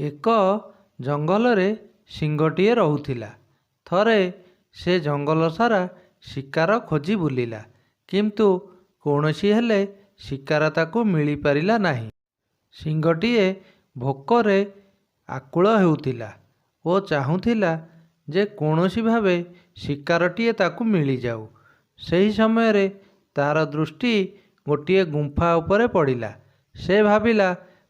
ଏକ ଜଙ୍ଗଲରେ ସିଂହଟିଏ ରହୁଥିଲା। ଥରେ ସେ ଜଙ୍ଗଲ ସାରା ଶିକାର ଖୋଜି ବୁଲିଲା। କିନ୍ତୁ କୌଣସି ହେଲେ ଶିକାର ତାକୁ ମିଳିପାରିଲା ନାହିଁ। ସିଂହଟିଏ ଭୋକରେ ଆକୁଳ ହେଉଥିଲା ଓ ଚାହୁଁଥିଲା ଯେ କୌଣସି ଭାବେ ଶିକାରଟିଏ ତାକୁ ମିଳିଯାଉ। ସେହି ସମୟରେ ତା'ର ଦୃଷ୍ଟି ଗୋଟିଏ ଗୁମ୍ଫା ଉପରେ ପଡ଼ିଲା। ସେ ଭାବିଲା,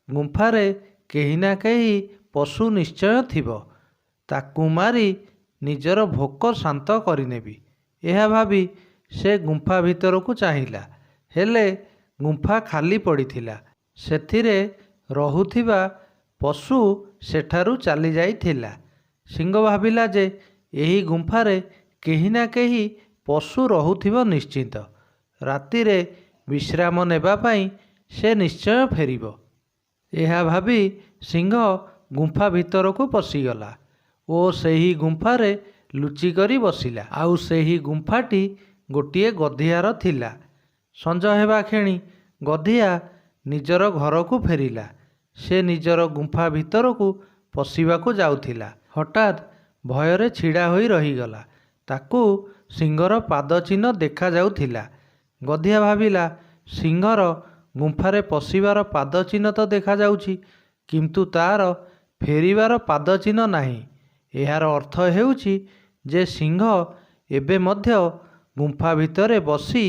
ଗୁମ୍ଫାରେ କେହି ନା କେହି ପଶୁ ନିଶ୍ଚୟ ଥିବ। ତାକୁ ମାରି ନିଜର ଭୋକ ଶାନ୍ତ କରିନେବି। ଏହା ଭାବି ସେ ଗୁମ୍ଫା ଭିତରକୁ ଚାହିଁଲା। ହେଲେ ଗୁମ୍ଫା ଖାଲି ପଡ଼ିଥିଲା। ସେଥିରେ ରହୁଥିବା ପଶୁ ସେଠାରୁ ଚାଲିଯାଇଥିଲା। ସିଂହ ଭାବିଲା ଯେ ଏହି ଗୁମ୍ଫାରେ କେହି ନା କେହି ପଶୁ ରହୁଥିବ ନିଶ୍ଚିତ। ରାତିରେ ବିଶ୍ରାମ ନେବା ପାଇଁ ସେ ନିଶ୍ଚୟ ଫେରିବ। ଏହା ଭାବି ସିଂହ ଗୁମ୍ଫା ଭିତରକୁ ପଶିଗଲା ଓ ସେହି ଗୁମ୍ଫାରେ ଲୁଚିକରି ବସିଲା। ଆଉ ସେହି ଗୁମ୍ଫାଟି ଗୋଟିଏ ଗଧିଆର ଥିଲା। ସଞ୍ଜ ହେବା କ୍ଷଣି ଗଧିଆ ନିଜର ଘରକୁ ଫେରିଲା। ସେ ନିଜର ଗୁମ୍ଫା ଭିତରକୁ ପଶିବାକୁ ଯାଉଥିଲା। ହଠାତ୍ ଭୟରେ ଛିଡ଼ା ହୋଇ ରହିଗଲା। ତାକୁ ସିଂହର ପାଦଚିହ୍ନ ଦେଖାଯାଉଥିଲା। ଗଧିଆ ଭାବିଲା, ସିଂହର ଗୁମ୍ଫାରେ ପଶିବାର ପାଦଚିହ୍ନ ତ ଦେଖାଯାଉଛି, କିନ୍ତୁ ତା'ର ଫେରିବାର ପାଦଚିହ୍ନ ନାହିଁ। ଏହାର ଅର୍ଥ ହେଉଛି ଯେ ସିଂହ ଏବେ ମଧ୍ୟ ଗୁମ୍ଫା ଭିତରେ ବସି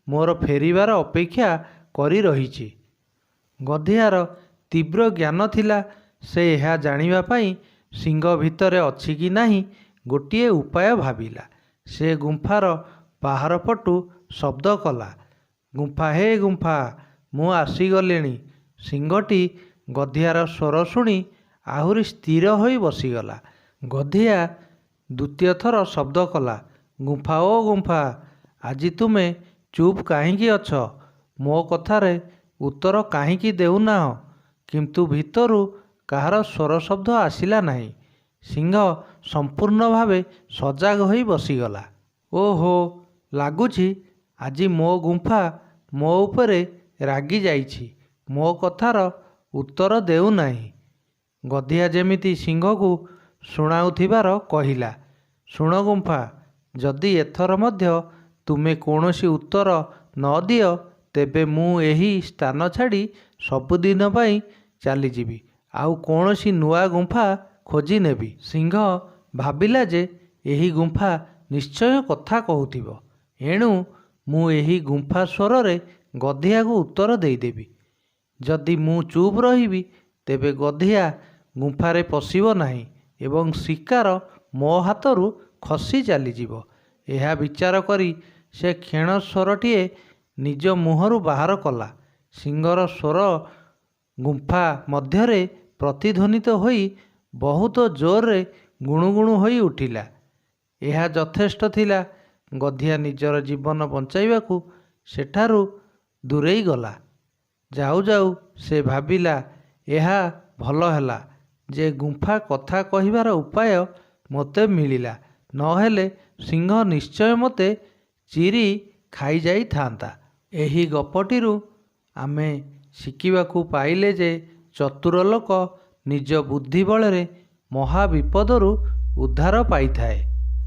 ମୋର ଫେରିବାର ଅପେକ୍ଷା କରି ରହିଛି। ଗଧିଆର ତୀବ୍ର ଜ୍ଞାନ ଥିଲା। ସେ ଏହା ଜାଣିବା ପାଇଁ ସିଂହ ଭିତରେ ଅଛି କି ନାହିଁ ଗୋଟିଏ ଉପାୟ ଭାବିଲା। ସେ ଗୁମ୍ଫାର ବାହାର ପଟୁ ଶବ୍ଦ କଲା, ଗୁମ୍ଫା ହେ ଗୁମ୍ଫା, ମୁଁ ଆସିଗଲିଣି। ସିଂହଟି ଗଧିଆର ସ୍ୱର ଶୁଣି ଆହୁରି ସ୍ଥିର ହୋଇ ବସିଗଲା। ଗଧିଆ ଦ୍ୱିତୀୟ ଥର ଶବ୍ଦ କଲା, ଗୁମ୍ଫା ଓ ଗୁମ୍ଫା, ଆଜି ତୁମେ ଚୁପ୍ କାହିଁକି ଅଛ? ମୋ କଥାରେ ଉତ୍ତର କାହିଁକି ଦେଉନାହଁ? କିନ୍ତୁ ଭିତରୁ କାହାର ସ୍ୱର ଶବ୍ଦ ଆସିଲା ନାହିଁ। ସିଂହ ସମ୍ପୂର୍ଣ୍ଣ ଭାବେ ସଜାଗ ହୋଇ ବସିଗଲା। ଓହୋ, ଲାଗୁଛି ଆଜି ମୋ ଗୁମ୍ଫା ମୋ ଉପରେ ରାଗିଯାଇଛି। ମୋ କଥାର ଉତ୍ତର ଦେଉନାହିଁ। ଗଧିଆ ଯେମିତି ସିଂହକୁ ଶୁଣାଉଥିବାର କହିଲା, ଶୁଣ ଗୁମ୍ଫା, ଯଦି ଏଥର ମଧ୍ୟ ତୁମେ କୌଣସି ଉତ୍ତର ନ ଦିଅ, ତେବେ ମୁଁ ଏହି ସ୍ଥାନ ଛାଡ଼ି ସବୁଦିନ ପାଇଁ ଚାଲିଯିବି। ଆଉ କୌଣସି ନୂଆ ଗୁମ୍ଫା ଖୋଜିନେବି। ସିଂହ ଭାବିଲା ଯେ ଏହି ଗୁମ୍ଫା ନିଶ୍ଚୟ କଥା କହୁଥିବ। ଏଣୁ ମୁଁ ଏହି ଗୁମ୍ଫା ସ୍ୱରରେ ଗଧିଆକୁ ଉତ୍ତର ଦେଇଦେବି। ଯଦି ମୁଁ ଚୁପ୍ ରହିବି, ତେବେ ଗଧିଆ ଗୁମ୍ଫାରେ ପଶିବ ନାହିଁ ଏବଂ ଶିକାର ମୋ ହାତରୁ ଖସି ଚାଲିଯିବ। ଏହା ବିଚାର କରି ସେ କ୍ଷୀଣ ସ୍ୱରଟିଏ ନିଜ ମୁହଁରୁ ବାହାର କଲା। ସିଂହର ସ୍ୱର ଗୁମ୍ଫା ମଧ୍ୟରେ ପ୍ରତିଧ୍ୱନିତ ହୋଇ ବହୁତ ଜୋରରେ ଗୁଣୁଗୁଣୁ ହୋଇ ଉଠିଲା। ଏହା ଯଥେଷ୍ଟ ଥିଲା। ଗଧିଆ ନିଜର ଜୀବନ ବଞ୍ଚାଇବାକୁ ସେଠାରୁ ଦୂରେଇ ଗଲା। ଯାଉ ଯାଉ ସେ ଭାବିଲା, ଏହା ଭଲ ହେଲା ଯେ ଗୁମ୍ଫା କଥା କହିବାର ଉପାୟ ମୋତେ ମିଳିଲା। ନହେଲେ ସିଂହ ନିଶ୍ଚୟ ମୋତେ ଚିରି ଖାଇଯାଇଥାନ୍ତା। ଏହି ଗପଟିରୁ ଆମେ ଶିଖିବାକୁ ପାଇଲେ ଯେ ଚତୁର ଲୋକ ନିଜ ବୁଦ୍ଧି ବଳରେ ମହା ବିପଦରୁ ଉଦ୍ଧାର ପାଇଥାଏ।